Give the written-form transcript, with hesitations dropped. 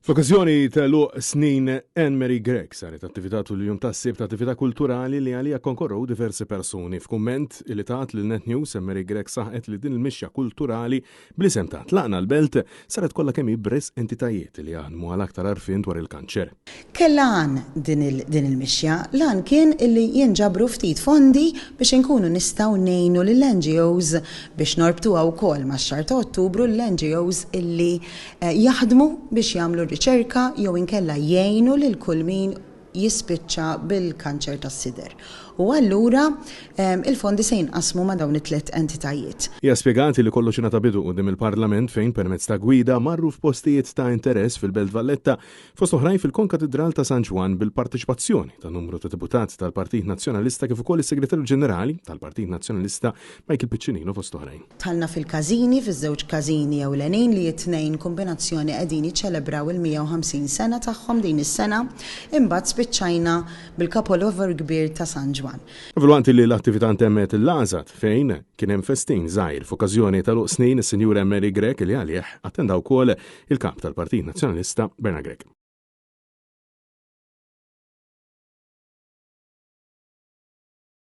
Fl-okkażjoni t'għeluq snin Anne Marie Grech saret attività tul il-jum tas-Sibt, attività kulturali li għaliha kkonkorrew diversi persuni. F'kumment li tat lil Net News, Anne Marie Grech saħqet li din il-mixja kulturali bl-isem ta' Tlaqna l-Belt saret kollha kemm hi b'risq entitajiet li jaħdmu għal aktar għarfien dwar il-kanċer. Kellha għan din din il-mixja. L-għan kien illi jinġabru ftit fondi biex inkunu nistgħu ngħinu lill-NGOs biex norbtuha wkoll max-xahar ta' Ottubru l-NGOs illi Jaħdmu biex jagħmlu r-riċerka jew inkella jgħinu lil kull min jispiċċa bil-kanċer tas-sider. U allura il-fondi se jinqasmu ma' dawn it-tliet entitajiet. Hija spjegat li kollox ingħata bidu quddiem il-Parlament fejn permezz ta' gwida marru f'postijiet ta' interess fil-Belt Valletta, fost oħrajn fil-Konkatidral ta' San Ġwann bil-parteċipazzjoni ta' numru ta' deputati tal-Partit Nazzjonalista kif ukoll is-Segretarju Ġenerali tal-Partit Nazzjonalista Michael Piccinino fost oħrajn. Dħalna fil-każini, fiż-żewġ każini ewlenin li t-tnejn kombinazzjoni qegħdin jiċċelebraw il-150 sena tagħhom din is-sena, imbagħad spiċċajna bil-kapolavur kbir ta' San Ġwann. Filwaqt li l-attività ntemmet l-Għażad fejn kien hemm festin żgħir f'okkażjoni t'għeluq snin is-Sinjura Mary Grech li għalih attenda wkoll il-Kap tal-Partit Nazzjonalista Bernard Grech.